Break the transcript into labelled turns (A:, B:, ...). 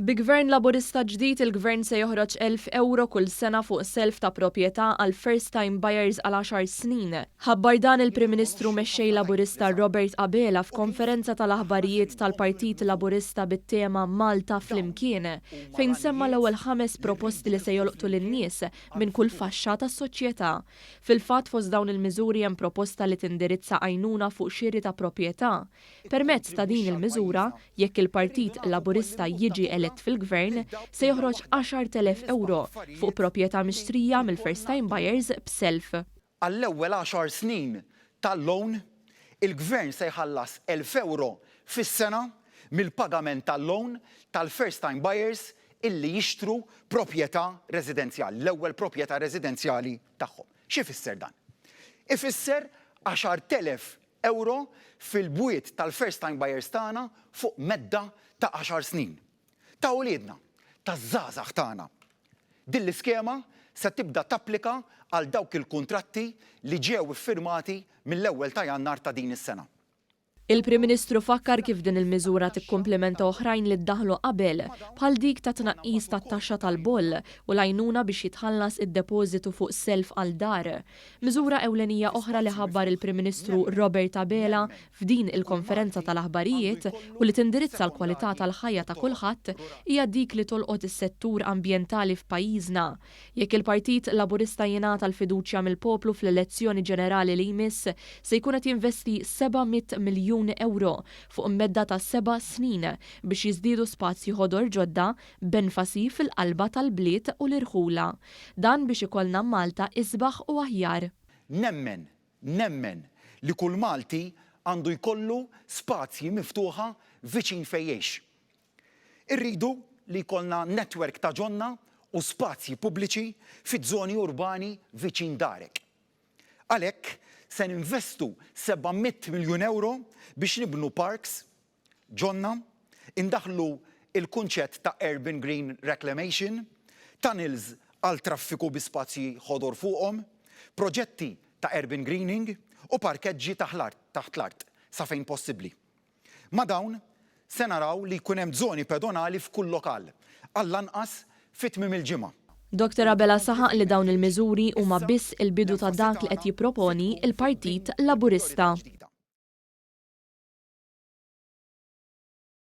A: Bi Gvern Laburista ġdid, il-Gvern se joħroġ 1,000 ewro kull sena fuq self ta' proprjetà għal first time buyers għal għaxar snin. Ħabbar dan il-Prim Ministru Mexxej Laburista Robert Abela f'konferenza tal-aħbarijiet tal-Partit Laburista bit-tema 'Malta Flimkien', fejn semma l-ewwel ħames proposti li se jolqtu lin-nies minn kull faxxa tas-soċjetà. Fil-fatt fost dawn il-miżuri hemm proposta li tindirizza għajnuna fuq xiri ta' proprjetà. Permezz ta' din il-miżura, jekk il-Partit Laburista jiġi elett fil-Gvern, se joħroġ 10,000 ewro fuq proprjetà mixtrija mill-first time buyers b'self.
B: Għall-ewwel għaxar snin tal-loan, il-Gvern se jħallas 1,000 ewro fis-sena mill-pagament tal-loan tal-first time buyers illi jixtru proprjetà residenzjali, l-ewwel proprjetà residenzjali tagħhom. X'ifisser dan? Ifisser 10,000 ewro fil-bwiet tal-first time buyers tagħna fuq medda ta' għaxar snin. Ta' uliedna, taż-żgħażagħ tagħna. Din l-iskema se tibda tapplika għal dawk il-kuntratti li ġew iffirmati mill-ewwel ta' Jannar ta' din is-sena.
A: Il-Prim Ministru fakkar kif din il-miżura tikkumplimenta oħrajn li ddaħħlu qabel, bħal dik ta' tnaqqis tat-taxxa tal-boll u l-għajnuna biex jitħallas id-depożitu fuq self għal dar. Miżura ewlenija oħra li ħabbar il-Prim Ministru Robert Abela f'din il-konferenza tal-aħbarijiet u li tindirizza l-kwalità tal-ħajja ta' kulħadd hija dik li tolqot is-settur ambjentali f'pajjiżna. Jekk il-Partit Laburista jingħata l-fiduċja mill-poplu fl-elezzjoni ġenerali li jmiss, se jkun qed jinvesti 700 miljun ewro fuq medda ta' seba' snin biex jiżdiedu spazji ħodor ġodda b'enfasi fil-qalba tal-bliet u l-irħula. Dan biex ikollna Malta isbaħ u aħjar.
B: Nemmen, nemmen li kull Malti għandu jkollu spazji miftuħa viċin fejn jgħix. Irridu li jkollna netwerk ta' ġonna u spazji pubbliċi fiż-żoni urbani viċin darek. Għalhekk, se ninvestu 700 miljun ewro biex nibnu parks, ġonna, indaħħlu l-kunċett ta' urban green reclamation, tunnels għal traffiku bi spazji ħodor fuqhom, proġetti ta' urban greening u parkeġġi taħt l-art sa fejn possibbli. Ma' dawn, se naraw li jkun hemm żoni pedonali f'kull lokal, għall-anqas fi tmiem il-ġimgħa.
A: Dottor Abela saħaq li dawn il-miżuri huma biss il-bidu ta' dak li qed jipproponi l-Partit Laburista.